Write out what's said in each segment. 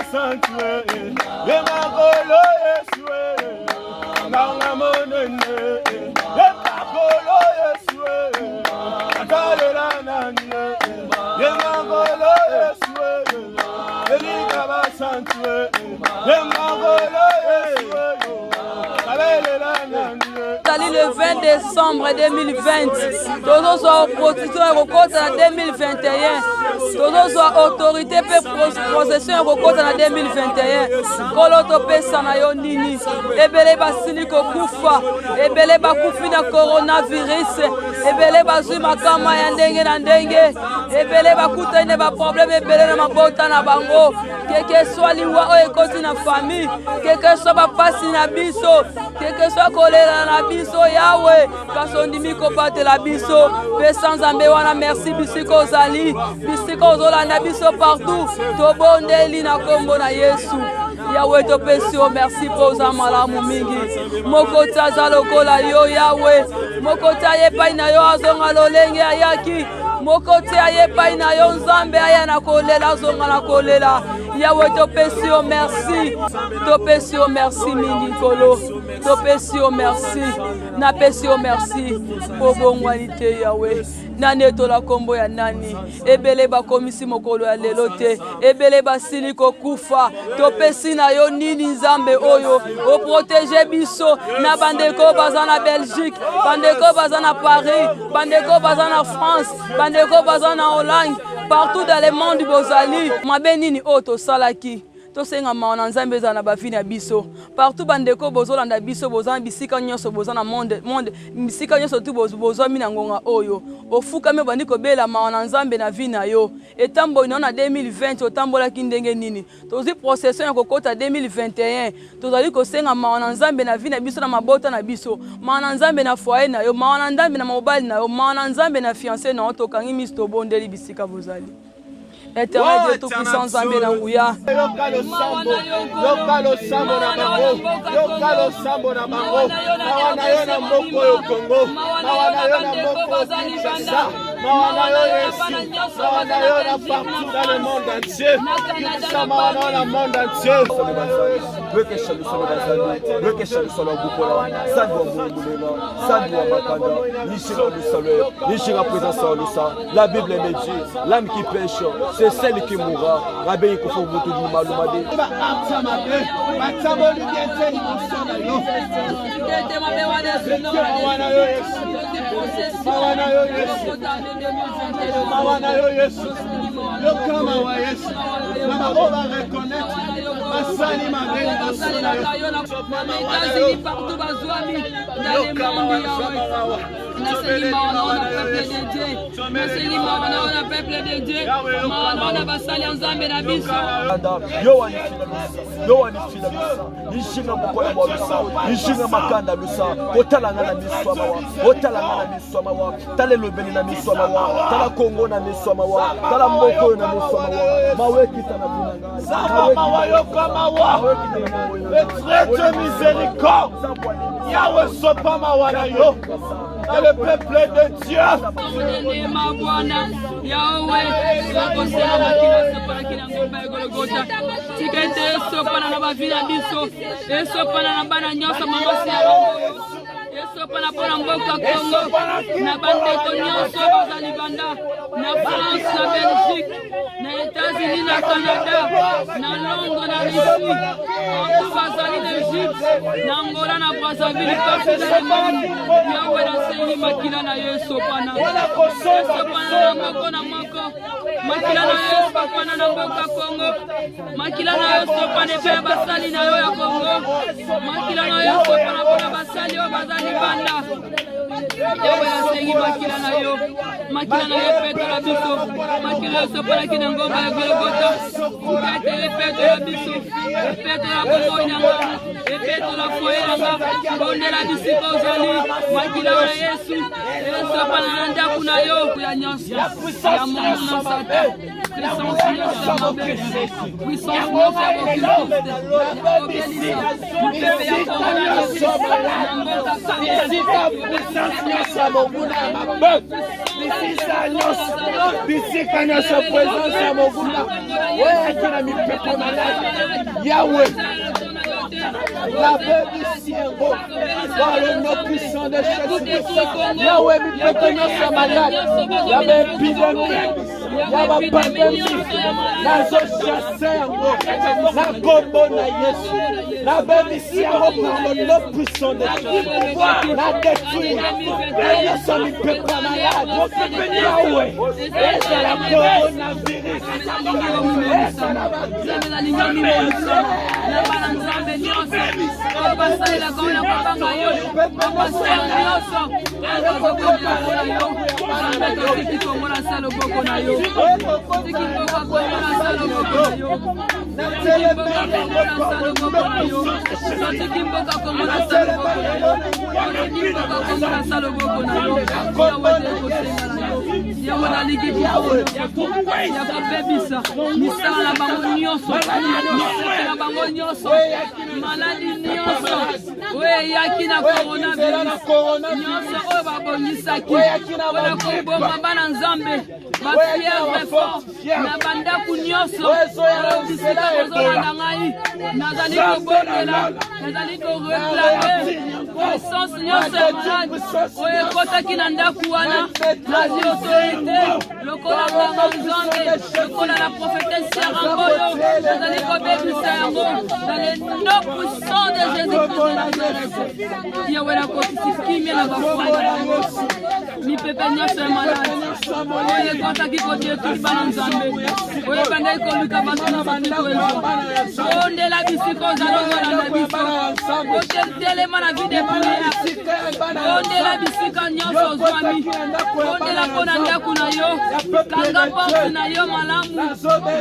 basantu ye makolo Yesu nganga monene ye makolo Yesu atalela nani ye makolo Yesu elika basantu ye makolo Yesu abelela nani. Ezali le 20 décembre 2020, tozozwa opposition ya kokota na 2021, tozozwa autorité mpe procession ya kokota na 2021. Nkolo, topesa na yo nini? Ebele basili kokufa, ebele bakufi na coronavirus, ebele bazwi makama ya ndenge na ndenge, ebele bakutani na baproblème ebele na mabota na bango. Keke swa liwa oyo ekoti na famille, keke swa bapasi na biso, keke swa kolela na biso, Yawe, kasi ondimi kobatela biso. Pesa Nzambe wana merci bisika ozali, bisika ozolanda biso partout. Tobondeli na nkombo na Yesu. Yawe, topesi yo merci mpo oza malamu mingi. Moko te aza lokola yo, Yawe. Moko te aye epai na yo azonga lolenge ayaki. Moko te aye epai na yo, Nzambe, aya na kolela azonga na kolela. Yawe, topesi yo merci, topesi yo merci mingi. Nkolo, topesi yo merci, napesi yo merci mpo bongwani te. Yawe, nanetola nkombo ya nani? Ebele bakomisi mokolo ya lelo te, ebele basili kokufa. Topesi na yo nini, Nzambe oyo oprotege biso na bandeko baza na Belgique, bandeko baza na Paris, bandeko baza na France, bandeko baza na Hollande, partout dans le monde bozali? Mabe nini oyo tosalaki? Tosenga mawa na Nzambe ezala na bavi na biso partout. Bandeko bozolanda biso, boza na bisika nyonso, boza na monde, bisika nyonso tu bozwami na ngonga oyo, ofukami, obandi kobela mawa na Nzambe na vie na yo. Etamboli na yo na 2020, otambolaki ndenge nini? Tozwi procession ya kokota 2021, tozali kosenga mawa na Nzambe na vie na biso, na mabota na biso, mawa na Nzambe na foyer na yo, mawa na Nzambe na mobali na yo, mawa na Nzambe na fiancé na yo. Tokangi miso, tobondeli bisika bozali. Éternel Dieu Tout-Puissant, Nzambe na nguya, yoka losambo, yoka losambo na bango, yoka losambo na bango. Mawa na yo na mboka oyo Kongo, mawa na yo na mboka oyo Kinshasa, mawa na yo Yesu, mawa na yo na partout dans le monde entier. Kinshasa, mawa na yo na monde entier. Lwekesha lusolo bazali, lwekesha lusolo bukola Nzambi wa mulumulema, Nzambi wa makanda, nishinga lusalo, nishinga présence ya lusa. La Bible me dit: l'âme qui pèche, c'est celle qui mourra. Rabeyi kufu mutu di malumade. Baacte mabe, batamboli bien te liboso na yo. Mawa na yo Yesu, mawa na yo Yesu, mawa na yo Yesu. Yoka mawa Yesu na baoyo bareconnaître basali mabe liboso na yo. États-Unis, partout bazwami dans le monde, Yahweh, nasengi mawa na wana peuple de Dieu, nasengi mawa na wana peuple de Dieu, mawa na wana basali ya Nzambe na biso. Yo wanifila lusa, yo wanifila lusa, nishinga bukola bwa lusa, nishinga makanda lusa. Otala nga na miso ya mawa, otala nga na miso ya mawa, tala elobeli na miso ya mawa, tala Kongo na miso ya mawa, tala mboka oyo na miso ya mawa. Mawa ekita na bina ngai. Nzambe mawa, yoka mawa, le miséricorde. Yahweh, sopa mawa na yo na le peuple de Dieu. Neema Bwana Yawe, tokosela makila esopanaki na ngomba ya Golgota. Tika ete esopana na bavi na biso, esopana na bana nyonso, mamasi ya bango, esopana mpo na mboka Kongo na bandeko nyonso baza libanda, na France, na Belgique, na États-Unis, na Canada, na Londres, na Russie, partout bazali, na Egypte, na Angola, na Brazzaville, partout dans le monde. Yawe, nasengi makila na yo esopana, esopana na moko na moko. Makila na yo esopana na mboka Kongo, makila na yo esopana epai ya basali na yo ya Kongo, makila na yo esopana mpona basali oyo baza libanda. Yawe, nasengi makila na yo, makila na yo epetola biso. Makila yo esopanaki na ngomba ya Golgota, tika ete epetola biso, epetola bomoi na nga, epetola foyer na nga. Bondela bisika ozali, makila na Yesu esopana na ndako na yo ya nyonso ya mongo na Satan, puissance nyonso ya mabe, puissance nyonso ya bokristo ya kobelisa mopepe ya Kongo na na mboka. Bisika puissance nyonso ya monguna ya mabe, bisika nyonso, bisika nyonso présence ya monguna oyo. Eyaki na mipepe maladi. Yahweh, nabebisi yango par le nom puissant de Jésus. Yahweh, mipepe nyonso ya maladi, ya baepidemie, ya bapandemi, nazochasse yango na nkombo na Yesu. Nabebisi yango par le nom puissant de Jésus. Na détruire nyonso mipepe ya maladi. Yahweh, ezala coronavirus, ezala Bana Nzambe nyonso oyo basalelaka oyo na kobanga yo, bapasteur nyonso oyo bazobondela mpo na yo, Nzambe, totiki Kongo na sa loboko na yo, tiki mboka Kongo na sa loboko na yo, tiki mboka Kongo na sa loboko na yo, totiki mboka Kongo na sa loboko na yo, totiki mboka Kongo na sa loboko na yo. Yawe, kosenga na yo, Yawe, nalingi ya kobebisa misala na bango nyonso, mipepe na bango nyonso, maladi nyonso oyo eyaki na coronavirus nyonso oyo babongisaki mpona koboma bana Nzambe, bafièvre fort na bandako nyonso oyo bisika bozolanda ngai. Nazali kobondela, nazali koréclamer puissance nyonso ya maladi oyo ekotaki na ndako wana. Nazwi autorité lokola nganga Nzambe, lokola la prophétesse Saramboyo, nazali kobebisa yango dans le nom puissant de Jésus-Christ de Nazareth. Yawe, nakotisi kimia na bafoyer na yango. Mipepe nyonso ya maladi oyo ekotaki kodétruire bana Nzambe, oyo ebandaki koluka bato na batiko ezwa, bondela bisika ozali, ozolanda biso, otelema na vie de prière, bondela bisika nyonso ozwami, bondela mpo na ndako na yo, kanga porte na yo malamu,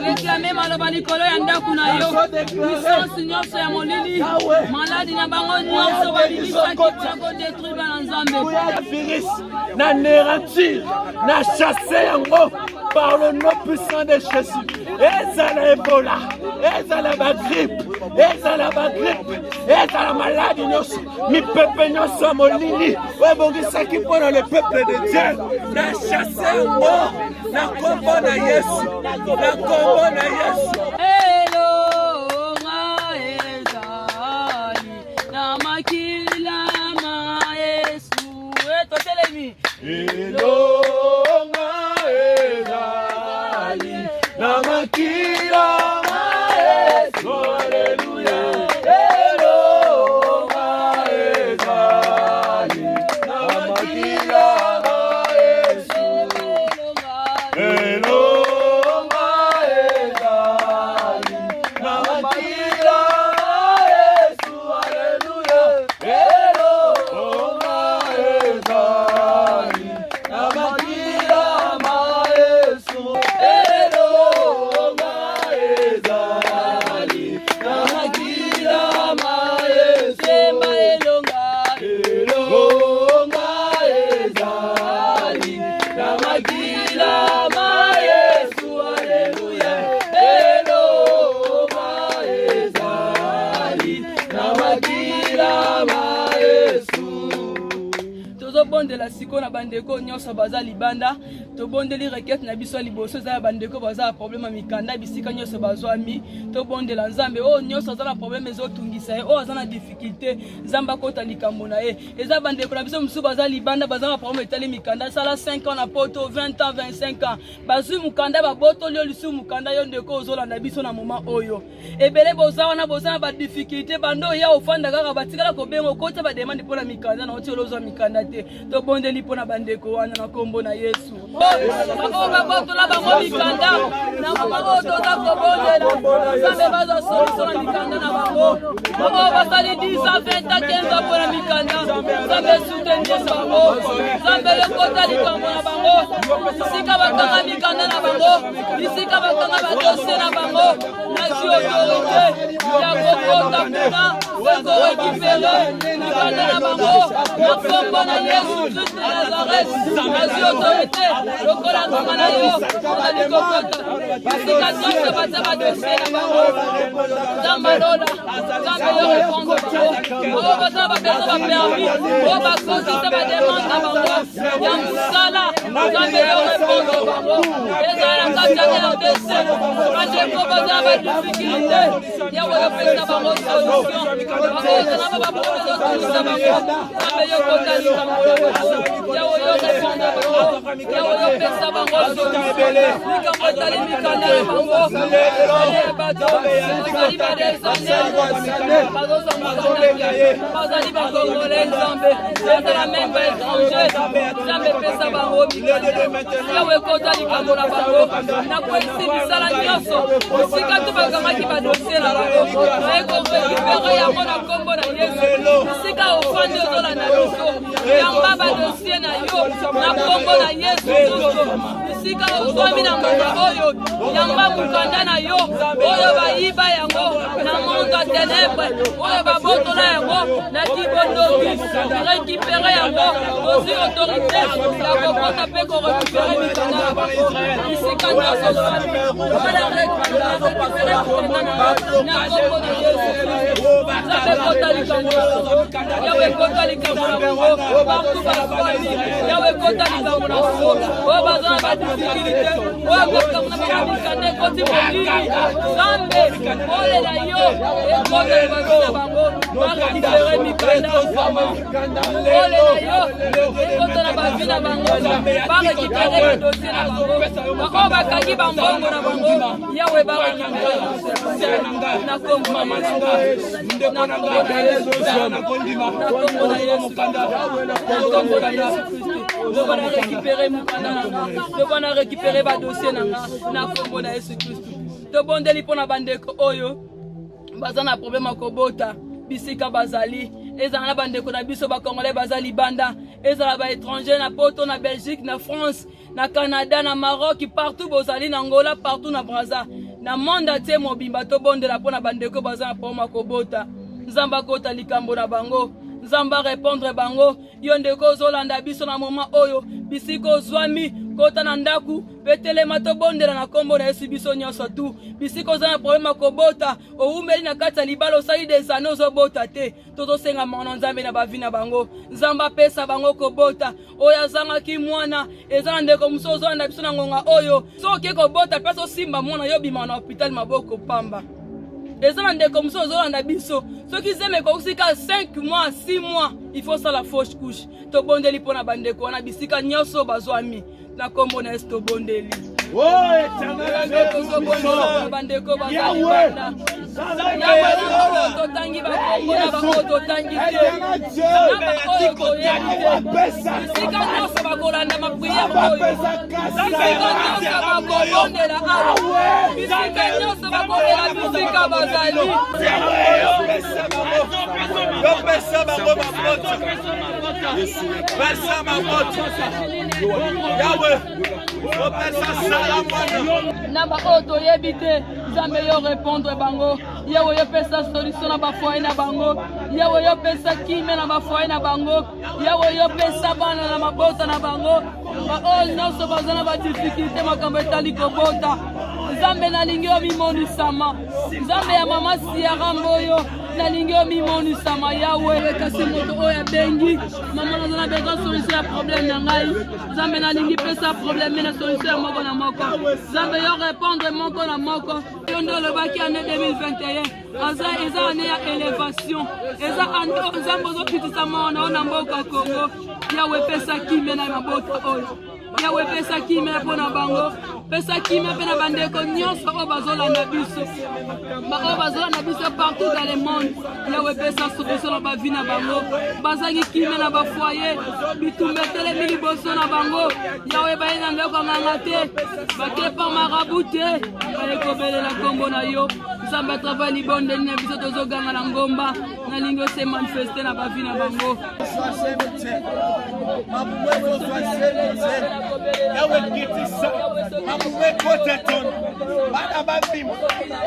réclame maloba likolo ya ndako na yo. Puissance nyonso ya molili, maladi na bango nyonso babimisaki mpona kodétruire bana Nzambe, virus na anéantir, na chasse yango par le nom puissant de Jésus. Ezala Ebola, ezala bagrippe, ezala bagrippe, ezala maladi nyonso, mipepe nyonso ya molili oyo ebongisaki mpona le peuple de Dieu, na chasse yango na nkombo na Yesu, na nkombo na Yesu. Elonga ezali na makila ma Yesu. E, totelemi. Elonga ezali na makila ma Yesu, aleluya. Elonga ezali na makila ma Yesu. Elonga ezali na makila ma Yesu, aleluya. Elonga ezali na makila ma Yesu. Elonga ezali na makila ma Yesu. Semba elonga. Elonga ezali na makila ma Yesu, aleluya. Elonga ezali na makila ma Yesu. Tozobondela sikoyo na bandeko nyonso baza libanda. Tobondeli requête na biso ya liboso eza ya bandeko baza na problème ya mikanda, bisika nyonso bazwami. Tobondela Nzambe, oyo nyonso aza na problème ezotungisa ye, oyo aza na difficulté, Nzambe akota likambo na ye. Eza bandeko na biso mosusu baza libanda, baza na problème etali mikanda. Asala 5 ans na poto, 20 ans, 25 ans, bazwi mokanda, babotoli yo lisusu mokanda. Yo ndeko ozolanda biso na moment oyo, ebele boza wana, boza na badifficulté, bando oya ofanda kaka, batikala kobenga, okota bademande mpona mikanda na oti, olozwa mikanda te. Tobondeli mpona bandeko wana na nkombo na Yesu, baoyo babotola bango mikanda. Na moment oyo toza kobondela, Nzambe, bazwa solution na mikanda na bango. Baoyo basali 10 ans, 20 ans, 15 ans mpona mikanda, Nzambe, soutenir bango. Nzambe, lokota likambo na bango, bisika bakanga mikanda na bango, bisika bakanga badossier na bango. Nazwi autorité ya kokota kuna mpe korécupérer mikanda na bango na Na nkombo na Yesu Kristo ya Nazareth, nazwi autorité lokola ngoma na yo, ozali kokota bisika nyonso batia badossier na bango. Nzambe alola, Nzambe yo répondre bango. Oyo baza na babesoin ba permis, oyo bakotisa ba demande na bango ya mosala, Nzambe yo répondre bango. Ezala na kati ya RDC, bandeko baza na ba difficulté, Yawe yopesa bango solution. Bango ozala na baproblème ezotungisa bango, Nzambe yo kota likambo na bango. Yawe yo répondre bango, Yawe yopesa bango solution. Likambo etali mikanda na bango, ebele ya bato bazali badesane, bazozwa mokanda te, bazali bakongole Nzambe, bazala meme baétranger, Nzambe pesa bango mikanda. Yawe kota likambo na bango, nakwesi misala nyonso esika to bakangaki badossier na bango, naye korekipere yango na nkombo na Yesu. Esika ofandi ozolanda biso, yamba badossier na yo na nkombo na Yesu Kristo. Esika ozwami na ngonga oyo, yamba mokanda na yo oyo bayiba yango na monde ya tenebre, oyo babotola yango na kibondoki, rekipere yango. Ozwi autorité ya kokota mpe korekipere mikanda na bango bisika nyonso ozwami. Wana rekipere mokanda na yo na nkombo na Yesu Kristo. Nzambe ekota likambo na bango, Yawe ekota likambo na bango partout bazwami, Yawe ekota likambo na bango oyo baza na badifficulté, oyo makambo na bango mikanda ekoti molili. Nzambe pole na yo ekota na bavi na bango, barekipere mikanda. Pole na yo ekota na bavi na bango, barekipere badossier na bango, baoyo bakangi bambongo na bango, Yawe barekipere na kombo na Yesu, na kombo na Yesu, na kombo na Yesu, na kombo na Yesu Kristo. Loba na récupérer mokanda na nga, loba na récupérer badossier na nga na kombo na Yesu Kristo. Tobondeli mpo na bandeko oyo baza na problème ya kobota bisika bazali, ezala na bandeko na biso bakongolais baza libanda, ezala ba étranger na poto, na Belgique, na France, na Canada, na Maroc, partout bozali, na Angola, partout na Brazza, na monde entier mobimba. Tobondela mpo na bandeko baza na problème ya kobota. Nzambe akota likambo na bango, Nzambe arépondre bango. Yo ndeko ozolanda biso na moment oyo, bisika ozwami, kota na ndaku mpe telema, tobondela na nkombo na Yesu biso nyonso tu. Bisika oza na problème ya kobota, owumeli na kati ya libala, osali des années ozobota te, tozosenga mawa Nzambe na bavi na bango, Nzambe apesa bango kobota. Oyo azangaki mwana, eza na ndeko mosusu ozolanda biso na ngonga oyo, soki oke kobota mpe osimba mwana yo obima na hôpital maboko pamba. Eza na ndeko mosusu ozolanda biso, soki zemi ekokisi ka 5 mois, 6 mois, il faut sala fausse couche. Tobondeli mpo na bandeko wana bisika nyonso bazwami, na nkombo na Yesu tobondeli. Tozobondela bandeko bazali libanda, Yawe, totangi bakombo na bango, totangi te na baoyo toyebi te. Bisika nyonso bakolanda maprière oyo, bisika nyonso bakobondela awa, bisika nyonso bakolela, bisika bazali, yopesa bango mabota, pesa mabota, Yawe, opesa Sara mwana. Na baoyo toyebi te, Nzambe yo répondre bango. Yawe yopesa solution na bafoyer na bango, Yawe yopesa kimia na bafoyer na bango, Yawe yopesa bana na mabota na bango. Baoyo nyonso baza na badifficulté makambo etali kobota, Nzambe nalingi yo mimonisama. Nzambe ya mama Siara Mboyo, nalingi yo mimonisama, Yawe. Kasi moto oyo abengi mama, naza na besoin solution ya problème na ngai. Nzambe nalingi pesa problème na solution ya moko na moko. Nzambe yo répondre moko na moko. Yo nde olobaki année 2021 aza eza année ya élévation, eza année oyo Nzambe ozokitisa mawa na yo na mboka Congo. Yawe pesa kimia na mabota oyo, Yawe pesa kimia mpo na bango, pesa kimia mpe na bandeko nyonso oyo bazolanda biso, baoyo bazolanda biso partout dans le monde. Yawe pesa solution na bavi na bango bazangi kimia na bafoyer, bitumba etelemi liboso na bango. Yawe baye na ndako ya nganga te, bakepa marabu te, baye kobelela nkombo na yo. Nzambe atravaille libondeli na biso, tozoganga na ngomba, nalingi ose manifeste na bavi na bango. Yawe kitisa mabume kota tono bana babima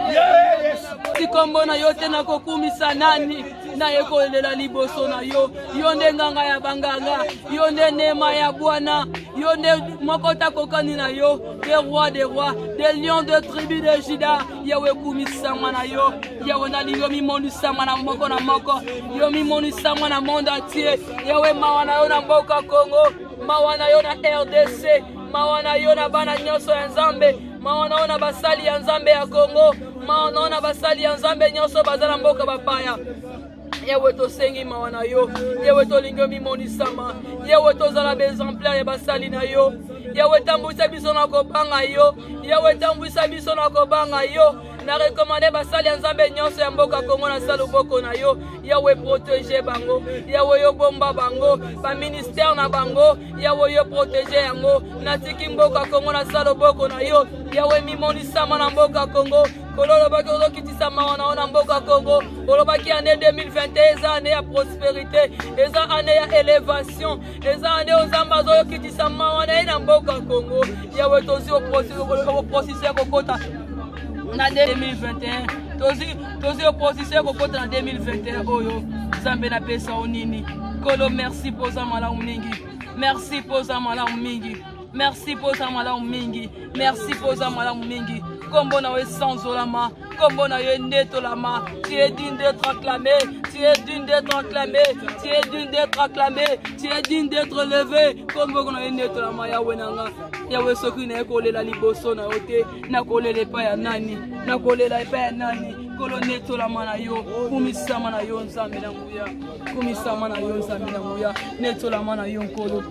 Yesu. Tikombo na yo te, nakokumisa nani? Naye kolela liboso na yo. Yo nde nganga ya banganga, yo nde nema ya bwana, yo nde moko takokani na yo, de roi de roi, de lion de tribu de Juda. Yawe kumisama na yo, Yawe nalingi yo mimonisama na moko na moko, yo mimonisama na monde entier. Yawe mawa na yo na mboka Congo, mawa na yo na RDC, mawa na yo na bana nyonso ya Nzambe, mawa na yo na basali ya Nzambe ya Congo, mawa na yo na basali ya Nzambe nyonso baza na mboka bapaya. Yawe tosengi mawa na yo, Yawe tolingi omimonisama, Yawe tozala baexemplaire ya basali na yo, Yawe tambwisa biso na kobanga yo, Yawe tambwisa biso na kobanga yo. Na rekomande basali ya Nzambe nyonso ya mboka Kongo na sa loboko na yo, Yawe protege bango, Yawe yo bomba bango, ba ministère na bango, Yawe yo protege yango. Natiki mboka Kongo na sa loboko na yo, Yawe mimonisama na mboka Kongo. Kolo olobaki ozokitisa mawa na yo na mboka Congo. Olobaki année 2021 eza année ya prosperité, eza année ya elevation, eza année oyo Nzambe azokitisa mawa na ye na mboka Congo. Yawe tozwi oprosise ya kokota na 2021, tozwi oprosise ya kokota na 2021 oyo. Nzambe napesa yo nini? Kolo merci mpo oza malamu mingi, merci mpo oza malamu mingi. Merci mpo oza malamu mingi, merci mpo oza malamu mingi. Kombo na yo esanzolama, kombo na yo enetolama. Tu es digne d'être acclamé, tu es digne d'être acclamé, tu es digne d'être acclamé, tu es digne d'être levé. Kombo na yo enetolama, Yawe na nga. Yawe soki naye kolela liboso na yo te, nakolela epai ya nani? Nakolela epai ya nani? Kolo netolama na yo, kumisama na yo Nzambe na nguya, kumisama na yo Nzambe na nguya, netolama na yo Nkolo.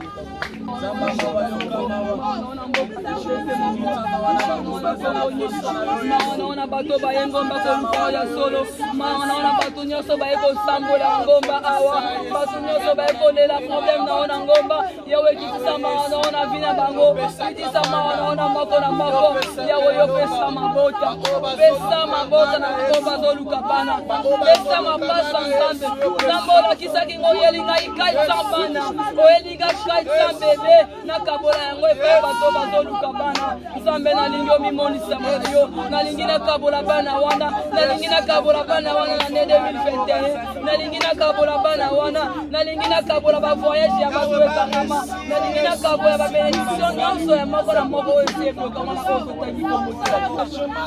Mawa na bato baye ngomba koluka ya solo, mawa na bato nyonso baye kosambola ngomba awa, bato nyonso baye kolela problème na yo na ngomba. Yawe kitisa mawa na yo na vi na bango, kitisa mawa na yo na moko na moko. Yawe yo pesa mabota, pesa mabota na bango bazoluka bana, pesa mapasa Nzambe. Nzambe olakisaki ngo oyeli ngai 400 bana, oyeli ngai 400 bebe, nakabola yango epai bato bazoluka bana. Nzambe nalingi omimonisama na yo, nalingi nakabola bana wana, nalingi nakabola bana wana na ne 2021, nalingi nakabola bana wana, nalingi nakabola bavoyage ya bato ekangama, nalingi nakabola babenediction nyonso ya moko na moko oyo esi eblokama na oyo totaki kombo te.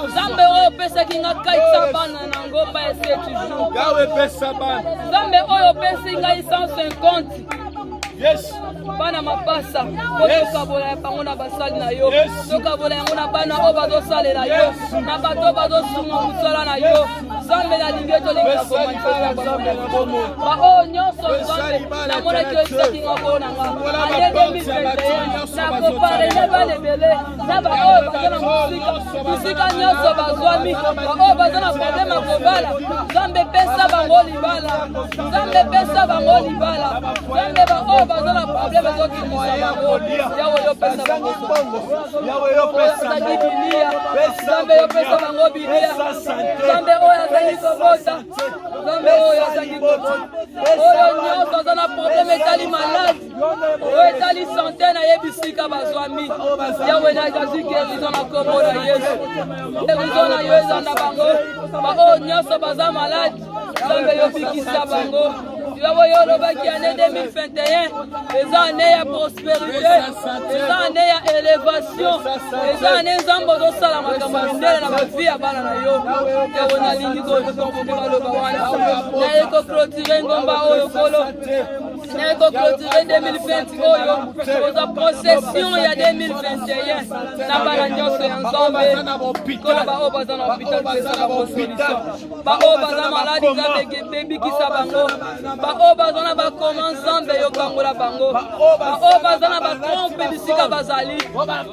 Nzambe oyo opesaki nga 400 bana na ngomba ya 7 jours, Nzambe oyo opesi ngai 150 Yes. bana mapasa po tokabola ya bango na basali na yo, tokabola yango na bana oyo bazosalela yo, na bato oyo bazosunga mosala na yo. Nzambe nalingi ete olinga baoyo nyonso. Nzambe namonaki oyebisaki nga kolo na nga ane 2021 nakoparene bana ebele na baoyo baza na mosika, bisika nyonso bazwami, baoyo baza na problème ya kobala. Nzambe pesa bango libala, Nzambe pesa bango libala. Nzambe baoyo baza na problème ezokimisa bango, Yawe yo pesa bango azangi bilia, Nzambe yo pesa bango bilia. Nzambe oyo azangi kobota, Nzambe oyo azangi kobota, oyo nyonso aza na problème etali maladi, oyo etali sante na ye, bisika bazwami, Yawe nazwi guérison na kombo na Yesu. Guérison na yo eza na bango, baoyo nyonso baza maladi, Nzambe yo bikisa bango. Yawe yo olobaki année 2021 eza année ya prospérité, eza année ya élévation, eza année Nzambe ozosala makambo mindele na bavi ya bana na yo. Yawe nalingi kokonfirme maloba wana, naye koclotire ngomba oyo Kolo, naye koclotire 2020 oyo oza procession ya 2021 na bana nyonso ya Nzambe. Kolo baoyo baza na hôpital, pesa bango solution, baoyo baza maladi, Nzambe bebikisa bango, baoyo baza na bakoma, Nzambe yokangola bango, baoyo baza na batrompe bisika bazali,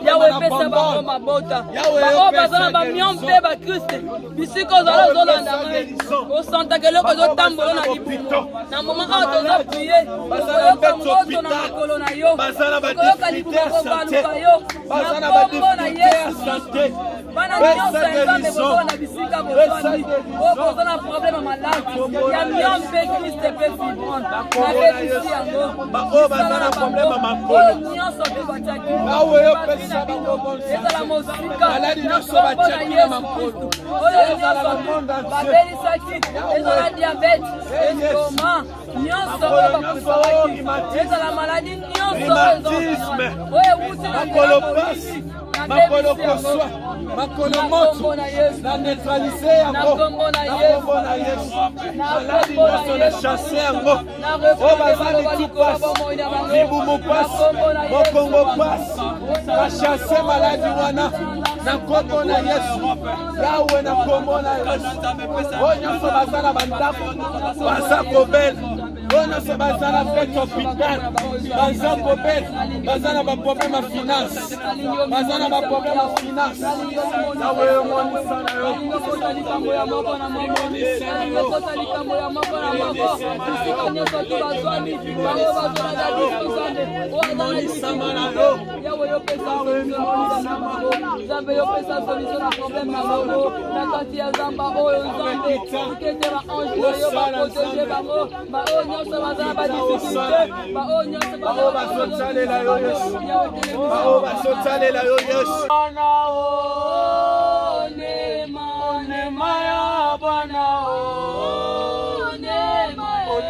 Yawe pesa bango mabota, baoyo baza na bamion mpe bakriste bisika ozala ozolanda ngai, osantaka eloko ezotambola na libumu na moma awa toza prie. Tokoyoka moto na makolo na yo, tokoyoka libumu kobaluka yo na kombo na Yesu Kristo. Bana nyonso ya Nzambe bozala na bisika bozwami, oyo boza na problème ya maladi ya myome mpe kyste mpe fibrome, nabebisi yango misala na bango oyo nyonso mpe batiaki bazwi na bino ezala mosika na kombo na Yesu Kristo. Oyo nyonso babelisaki ezala diabete, estoma nyonso oyo bapreparaki ezala maladi nyonso oyo ewuti na makolo pasi makolo koswa makolo moto na neutralise yango na kombo na Yesu. Maladi nyonso na chasse yango oyo baza mitu pasi, libumu pasi, mokongo pasi, na chasse maladi wana na kombo na Yesu. Yawe, na kombo na Yesu, oyo nyonso baza na bandako baza kobela, oyo nyonso baza na fete hôpital baza kobela, baza na baproblème ya finance, baza na baproblème ya finance, Yawe, omonisa na yo. Okota likambo ya moko na moko, okota likambo ya moko na moko, bisika nyonso tu bazwami, bango bazolanda biso. Nzambe oyo aza na difficulté, Yawe, yopesa solution na problème na bango. Nzambe, yopesa solution na problème na bango na kati ya zamba oyo. Nzambe, tika ete baange na yo baprotéger bango, baoyo nyonso baza na badifficulté, baoyo nyonso Bao bazotalela yo Yesu, bao bazotalela yo Yesu. Neema ya Bwana,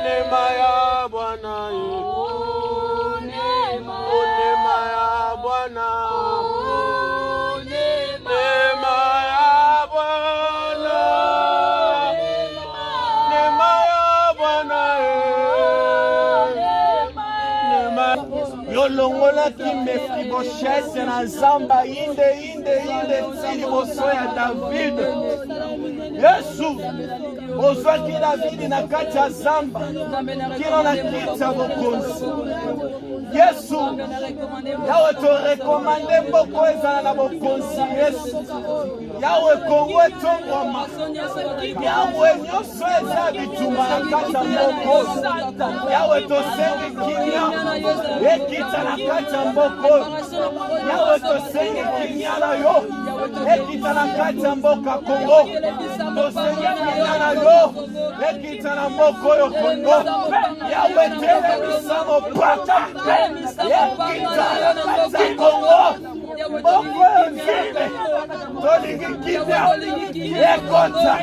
neema ya Bwana, neema ya Bwana, neema ya Bwana, neema ya Bwana, neema. Yolongolaki Mefiboshete na zamba, inde inde inde ti liboso ya David. Yesu, ozwaki Davidi na kati ya zamba kino na kiti ya bokonzi. Yesu, Yawe, torecommander mboka ezala na bokonzi. Yesu, Yawe, Kongo etongwama. Yawe, nyonso eza bitumba na kati ya mboka, Yawe, tosengi kimia ekita na kati ya mboka. Yawe, tosengi kimia na yo ekita na kati ya mboka Kongo. Tosengi kimia na yo ekita na mboka oyo Kongo. Yawe, telemisa mopaka ekita na kati ya Kongo, mboka oyo. Nzambe, tolingi kimia ekota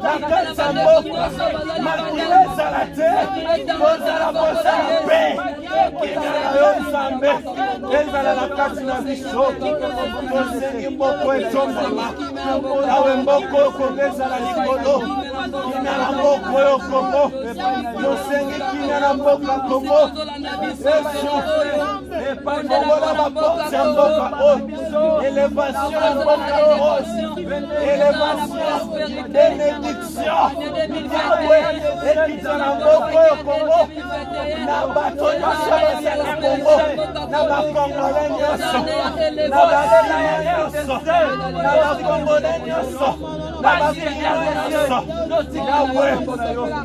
na kati ya mboka, makila ezala te, kozala bozala mpe kimia na yo Nzambe ezala na kati na biso. Tosengi mboka etombama. Yawe, mboka oyo Kongo ezala likolo, kimia na mboka oyo Kongo. Tosengi kimia na mboka Kongo. Yesu, fongola baporte ya mboka oyo, élévation ya mboka oyo, élévation, bénédiction, Yawe, ekita na mboka oyo Kongo, na bato nyonso baza na Kongo, na bakongole nyonso, na bakina nyonso, na bakongole nyonso, na bakina nyonso. Yawe,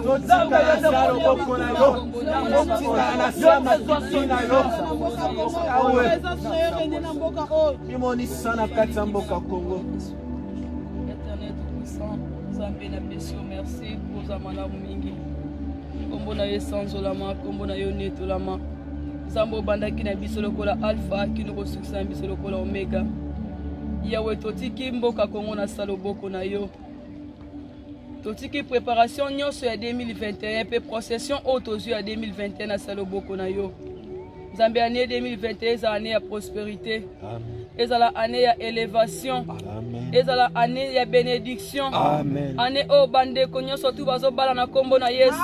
totikala na loboko na yo, totikala na se ya matiti na yo. Yawe, mimonisa na kati ya mboka Kongo. Éternel Tout-Puissant, Nzambe, napesi yo merci, koza malamu mingi. Nkombo na yo esanzolama, nkombo na yo netolama. Nzambe, obandaki na biso lokola Alpha kino kosukisa na biso lokola Omega. Yawe, totiki mboka Kongo na sa loboko na yo. Totiki préparation nyonso ya 2021 mpe procession oyo tozwi ya 2021 na sa loboko na yo. Nzambe, année 2021 ezala année ya prospérité, ezala année ya élévation, ezala année ya bénédiction, année oyo bandeko nyonso tu bazobala na nkombo na Yesu,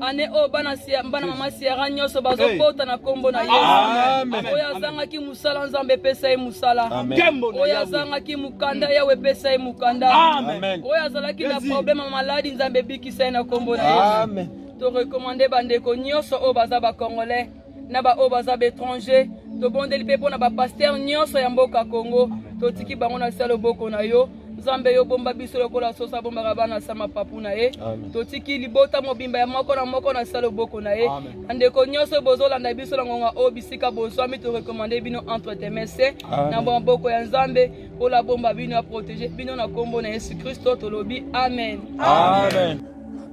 année oyo bana bana mama Sierra nyonso bazobota na nkombo na Yesu. Oyo azangaki mosala, Nzambe, epesa ye mosala. Oyo azangaki mokanda, Yawe, epesa ye mokanda. Oyo azalaki na problème ya maladi, Nzambe, ebikisa ye na nkombo na Yesu. Torecommander bandeko nyonso oyo baza bacongolais na baoyo baza baétranger. Tobondeli mpe mpo na bapasteur nyonso ya mboka Congo. Totiki bango na se loboko na yo. Nzambe yo bomba biso lokola soso abombaka bana sa mapapu na ye. Totiki libota mobimba ya moko na moko na sa loboko na ye. Bandeko nyonso bozolanda biso na ngonga oyo bisika bozwami, torekomande bino entre tes mains na maboko ya Nzambe mpo abomba bino, aprotege bino na nkombo na Yesu Kristo tolobi amen, amen.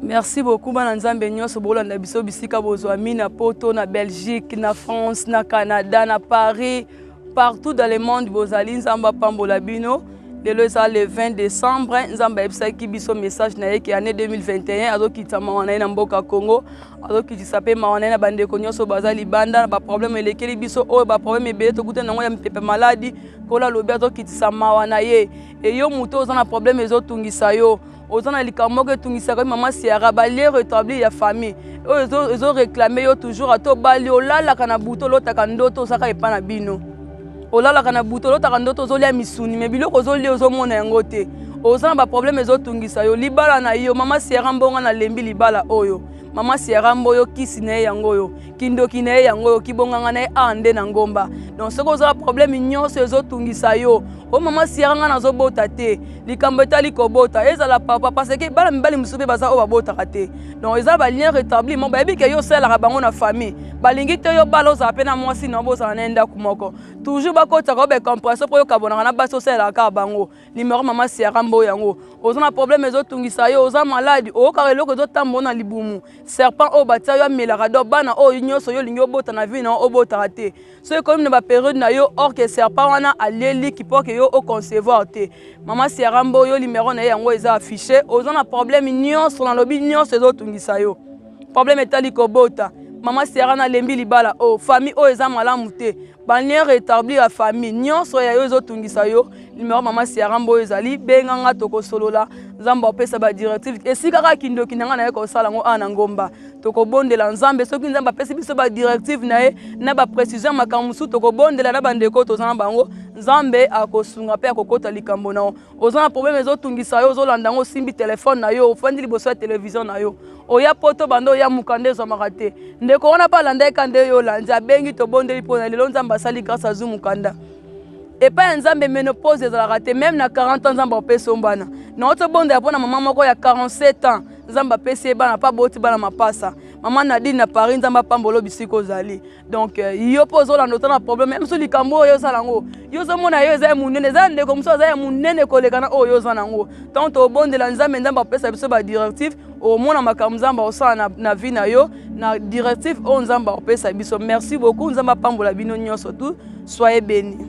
Merci beaucoup bana Nzambe nyonso bolanda biso bisika bozwami, na Poto, na Belgique, na France, na Canada, na Paris, partout dans le monde bozali. Nzambe apambola bino. Lelo eza le 20 décembre. Nzambe ayebisaki biso message na ye ke année 2021 azokitisa mawa na ye na mboka Congo, azokitisa mpe mawa na ye na bandeko nyonso baza libanda na baproblème elekeli biso oyo, baproblème ebele tokutani yango ya mipepe, maladi. Nkolo alobi azokitisa mawa na ye. Eyo moto oza na problème ezotungisa yo, oza na likambo moko etungisaka yo, mama Siara, balien rétabli ya famille oyo ezoréclame yo toujours, ata obali, olalaka na butu, olotaka ndoto ozaka epa na bino, olalaka na butu, olotaka ndoto ozolia misuni, me biloko ozolia ozomona yango te. Oza na baproblème ezotungisa yo, libala na yo, mama Siara mbonga nalembi libala oyo. Mama Siara Mboyo, kisi na ye yango oyo, kindoki na ye yango oyo, kibonganga na ye awa nde na ngomba. Donc soki oza na problème nyonso ezotungisa yo, o mama Siara ngai nazobota te, likambo etali kobota, ezala papa, parce que bana mibali mosusu mpe baza oyo babotaka te. Donc eza balien rétabli mo bayebi ke yo osalelaka bango na famille, balingi te yo bala, ozala mpe na mwasi na yo, bozala na ye ndako moko. Toujours bakotaka yo bacompression mpo yokabonaka na basi osalelaka kaka bango. Numero mama Siara Mbo yango. Oza na problème ezotungisa yo, oza maladi, oyokaka eloko ezotambola na libumu, serpent oyo batia yo amelaka, donc bana oyo nyonso yo olingi obota na vie na yo obotaka te. So ekomi na baperiode na yo, or ke serpent wana alieliki mpo ke yo oconcevoir te. Mama Siara Mbo yo, numero na ye yango eza affiché. Oza na problème nyonso, nalobi nyonso ezotungisa yo, problème etali kobota, mama Siara nalembi libala oyo, famille oyo eza malamu te, balien rétabli ya famille nyonso ya yo ezotungisa yo, numero mama Siara Mboyo ezali, benganga, tokosolola. Nzambe apesa badirective esika kaka kindoki na ngai naye kosala yango awa na ngomba. Tokobondela Nzambe, soki Nzambe apesi biso badirective na ye na baprécision ya makambo mosusu, tokobondela na bandeko toza na bango. Nzambe akosunga mpe akokota likambo na yo. Oza na problème ezotungisa yo, ozolanda yango, osimbi telefone na yo, ofandi liboso ya televizio na yo, oya poto, banda oya mokanda ezwamaka te. Ndeko wana mpe alanda ye ka nde yo olandi, abengi, tobondeli mpona lelo Nzambe asali grâce, azwi mokanda epai ya Nzambe. Ménopause ezalaka te, même na 40 ans Nzambe apesi yo bana. Nauti obondela mpona mama moko ya 47 ans, Nzambe apesi ye bana mpe aboti bana mapasa. Mama Nadine na Paris, Nzambe apambola bisika ozali. Donc yo mpo ozolanda, oza na problème ya mosusu, likambo oyo osala yango, yo ozomona yo eza ya monene, eza ya ndeko mosusu aza ya monene koleka na oyo oza nango. Ntango tobondela Nzambe, Nzambe apesa biso badirective, omona makambo Nzambe osala na vie na yo na directive oyo Nzambe akopesa biso. Merci beaucoup, Nzambe apambola bino nyonso, tout soyez bénis.